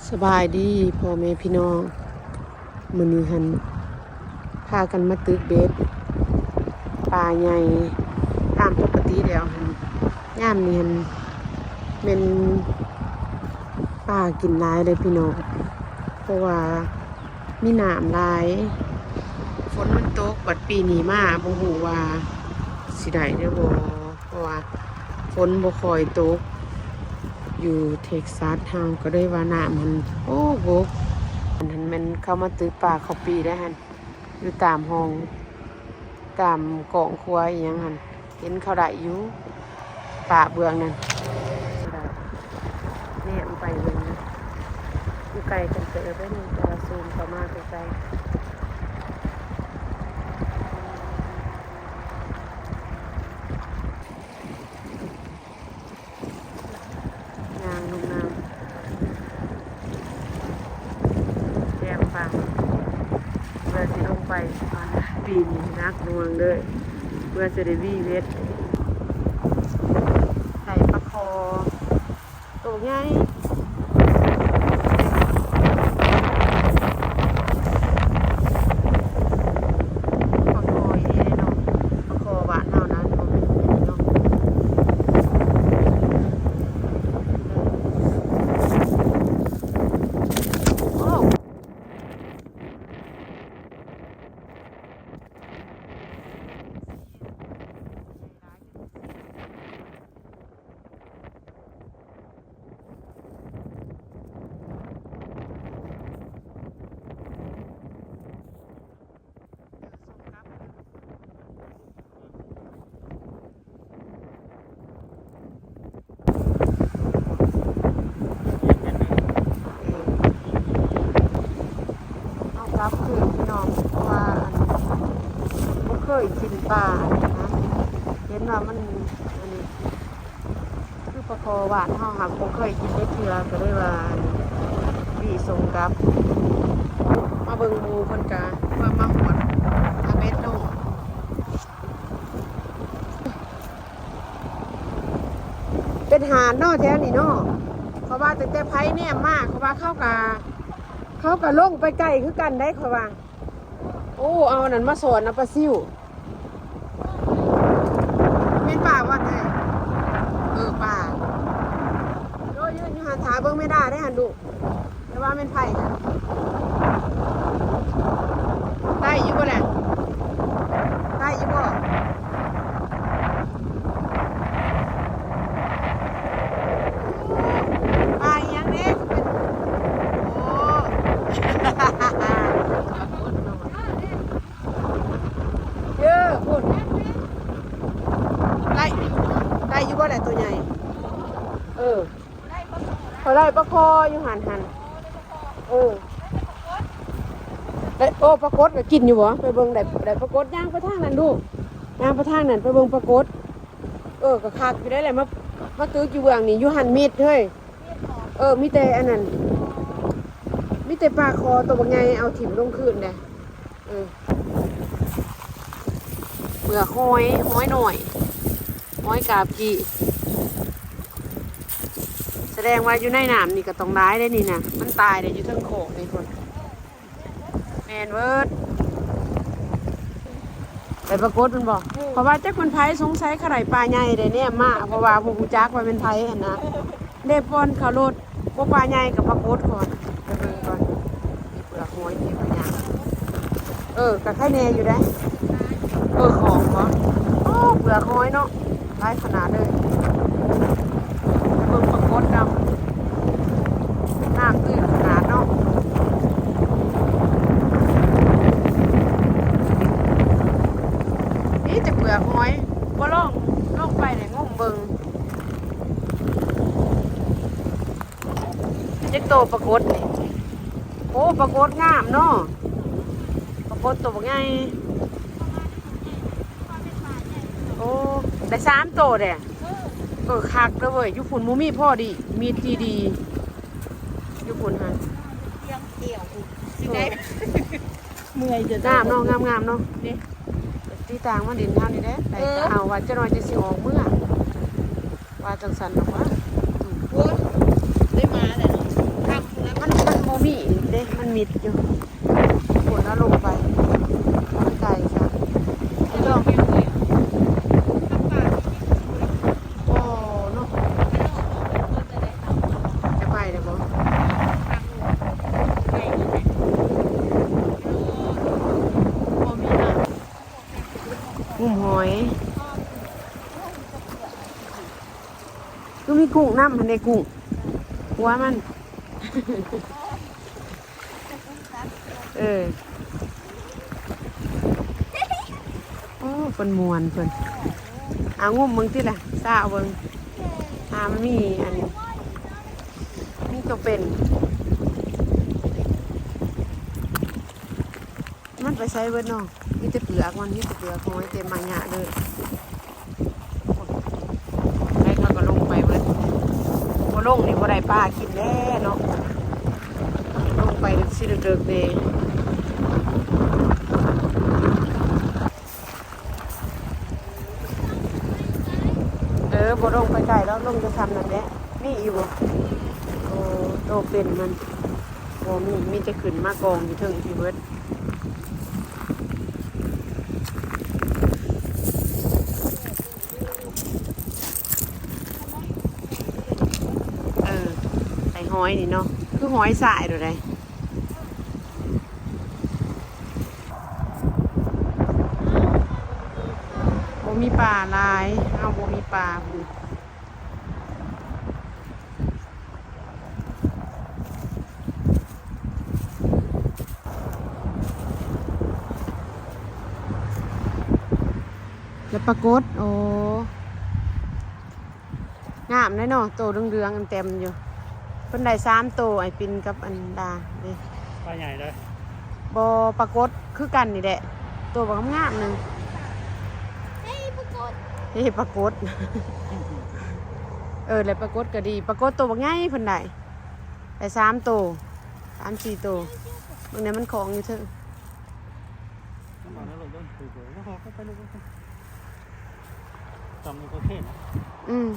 ສະບາຍດີພໍ່ແມ່ພີ່ນ້ອງ, ມື້ນີ້ຫັ້ນພາກັນມາຕຶກເບັດປາໃຫຍ່. ຕາມປົກກະຕິແລ້ວຫັ້ນ ຍາມນີ້ຫັ້ນແມ່ນປາກິນຫຼາຍເດ້ພີ່ນ້ອງ, ເພາະວ່າມີນ້ຳຫຼາຍ, ຝົນມັນຕົກ. ບັດປີນີ້ມາບໍ່ຮູ້ວ່າຊິໄດ້ຫຼືບໍ່ ເພາະວ່າຝົນບໍ່ຄ່ອຍຕົກ. ຢູ່ເທັກຊັສເຮົາກໍເລີຍວ່ານ້ຳມັນ ໂອ້ ບົກ. ອັນນັ້ນແມ່ນເຂົາມາຕຶກປາເຂົ້າປີໄດ້ຫັ້ນ, ຢູ່ຕາມຮ່ອງ ຕາມກອງຄົວອີ່ຫຍັງຫັ້ນ ເຫັນເຂົາໄດ້ຢູ່ ປາເບື້ອງນັ້ນ. ແນມໄປເບິ່ງນະ ຢູ່ໄກກັນເຕີບເດ້ນີ້, ແຕ່ວ່າຊູມເຂົ້າມາໃກ້ໆ. ຍ່າງລົງນ້ຳ ແຈມຝັ່ງ ເພື່ອຊິລົງໄປ. ປີນີ້ໜັກໜ່ວງເດີ້ ເພື່ອຊິໄດ້ວີເບັດ ໄດ້ປາຄໍ່ ໂຕໃຫຍ່. ປາຄໍ່ອີ່ຫຼີເນາະ, ປາຄໍ່ບ້ານເຮົານັ້ນບໍ່ແມ່ນເນາະ. ໂອ້. ເຮົາກັບຄືນພີ່ນ້ອງ ເພາະວ່າອັນ ບໍ່ເຄີຍກິນປາອັນນີ້ນະ, ເຫັນວ່າມັນອັນນີ້ ຄືປາຄໍ່ບ້ານເຮົາຫາກບໍ່ເຄີຍກິນຈັກເທື່ອ ກໍເລີຍວ່າຫວີສົ່ງກັບ. ມາເບິ່ງໝູ່ເພິ່ນກະວ່າມາຮອດ ເອົາເບັດລົງ. ເປັນຫາດເນາະແຖວນີ້ເນາະ, ເພາະວ່າຕັ້ງແຕ່ໃຜແນມມາ ເພາະວ່າເຂົາກະ ເຂົາກະລົງໄປໄກຄືກັນໄດ໋ ເຂົາວ່າ. ໂອ້ ເອົາອັນນັ້ນມາສອນ ເອົາປາຊິວ. ແມ່ນປາວັດເອີຍ? ເອີ ປາ. ໂອ້ຍ ຢືນຢູ່ຫັ້ນຖ້າເບິ່ງແມ່ດາໄດ້ຫັ້ນດູ ແຕ່ວ່າແມ່ນໃຜຫັ້ນ. ໄດ້ຢູ່ບໍ່ແຫຼະ? ໄດ້ຢູ່ບໍ່? ປາອີ່ຫຍັງເດ້? ໂອ້ ເອີ ພຸ້ນ ໄດ້ ໄດ້ຢູ່ບໍ່ແຫຼະ ໂຕໃຫຍ່? ເອີ ເຂົາໄດ້ປາຄໍ່ຢູ່ຫັ້ນ ຫັ້ນ ເອີ ໄດ້. ໂອ້ ປາກົດກໍກິນຢູ່ບໍ່? ໄປເບິ່ງ ໄດ້ ໄດ້ປາກົດ. ຍ່າງໄປທາງນັ້ນລູກ ຍ່າງໄປທາງນັ້ນ ໄປເບິ່ງປາກົດ. ເອີ ກໍຄັກຢູ່ໄດ໋ແຫຼະ ມາ ມາຕຶກຢູ່ເບື້ອງນີ້ ຢູ່ຫັ້ນມິດເຮີ້ຍ. ເອີ ມີແຕ່ອັນນັ້ນ ມີແຕ່ປາຄໍ່ໂຕບັກໃຫຍ່ ເອົາຖິ້ມລົງຄືນແດ່. ເອີ ເປືອກຫອຍ ຫອຍນ້ອຍ ຫອຍກາບກີ້. ສະແດງວ່າຢູ່ໃນນ້ຳນີ້ກໍຕ້ອງຫຼາຍເດ້ນີ້ນະ, ມັນຕາຍໄດ້ຢູ່ເທິງໂຄກນີ້ພຸ້ນ. ແມ່ນເບີດ ໄດ້ປາກົດມັນບໍ່? ເອີ ເພາະວ່າຈັກມັນໃຜ ສົງໄສເຂົາໄດ້ປາໃຫຍ່ໄດ້ແນມມາ ເພາະວ່າບໍ່ຮູ້ຈັກວ່າແມ່ນໃຜຫັ້ນນະ. ເດ້ ປ່ອນເຂົ້າລົດ ບໍ່ ປາໃຫຍ່ກັບປາກົດກ່ອນ ໄປເບິ່ງກ່ອນ. ມີເປືອກຫອຍ ມີປາຫຍັງ. ເອີ ກະໄຄແນ່ຢູ່ເດ້. ເອີ ຂອງບໍ່? ໂອ້ ເປືອກຫອຍເນາະ ຫຼາຍຂະໜາດເລີຍ. ໄປເບິ່ງປາກົດນຳ ນ້ຳຕື້ນຂະໜາດເນາະ. ມີແຕ່ເປືອກຫອຍ ບໍ່ລອງ ລອງໄປໄດ້ງມເບິ່ງ. ຈັກໂຕປາກົດນີ້? ໂອ້ ປາກົດງາມເນາະ ປາກົດໂຕບັກໃຫຍ່. ໂອ້ ໄດ້ສາມໂຕແດ່. ເອີ ຄັກເດີເວີຍ ຢູ່ພຸ້ນບໍ່ມີພໍດີ ມີທີ່ດີຢູ່ພຸ້ນຫັ້ນ. ເອີ ເມື່ອຍຈະ ງາມເນາະ ງາມໆເນາະ. ນີ້ ຕິດຕາມມາຫຼິ້ນເຮົານີ້ແຫຼະ ໄດ້ ເອີ ກໍເອົາວ່າຈັກໜ່ອຍຈັ່ງຊິອອກເມືອ ວ່າຈັ່ງຊັ້ນດອກວ່າ. ໂອ້ຍ ໄດ້ມາແລ້ວເນາະ ຄັກຢູ່ນະ ມັນ ຕິດຢູ່ ຄົນລະລົງໄປ ໄປໄກຊະ ໄປລອງ ໂອ້ເນາະ ຈະໄປໄດ້ບໍ່? ບໍ່ມີນະ ງຸ້ມຫອຍ ຄືມີກຸ້ງນຳຫັ້ນເດ້ ກຸ້ງ ຫົວມັນ ເອີ ໂອ້ ເພິ່ນມ່ວນເພິ່ນ ເອົາງຸ້ມເບິ່ງຕິລະ ຊາວເບິ່ງ ຫາມັນມີອັນ ມີຕົວເປັນ. ມັນໄປໃສເບິດເນາະ? ມີແຕ່ເປືອກມັນ ມີແຕ່ເປືອກຫອຍເຕັມໄມ້ຫຍ້າເລີຍ. ໃຜເຂົາກໍລົງໄປເບິດ ບໍ່ລົງນີ້ບໍ່ໄດ້ປາກິນແລ້ວເນາະ ລົງໄປຊິເດິກໆເດ້. ເອີ ບໍ່ລົງໄປໄກດອກ ລົງຢູ່ຊ່ຳນັ້ນແຫຼະ. ມີອີກບໍ່? ໂອ້ ໂຕເປັນມັນບໍ່ມີ ມີແຕ່ຂຶ້ນມາກອງຢູ່ເທິງພີ້ເບິດ. ເອີ ໄອ້ຫອຍນີ້ເນາະ ຄືຫອຍຊາຍໂດດໃດ. ບໍ່ມີປາຫຼາຍ ເຮົາບໍ່ມີປາພຸ້ນ. ແລ້ວປາກົດ ໂອ້ ງາມເດ້ເນາະ ໂຕເຫຼືອງໆ ອັນເຕັມຢູ່. ເພິ່ນໄດ້ສາມໂຕ ອ້າຍປິນກັບອັນດາເດ້. ປາໃຫຍ່ເດ້. ບໍ່ ປາກົດຄືກັນນີ້ແຫຼະ ໂຕບັກງາມໆ ໜຶ່ງ. ເຮີ້ຍ ປາກົດ ເຮີ້ຍ ປາກົດ ເອີ ແລ້ວປາກົດກໍດີ ປາກົດໂຕບັກໃຫຍ່ເພິ່ນໄດ້ ໄດ້ສາມໂຕ ສາມສີ່ໂຕ. ເບິ່ງແດ່ ມັນຂອງຢູ່ເທິງ. ອືມ.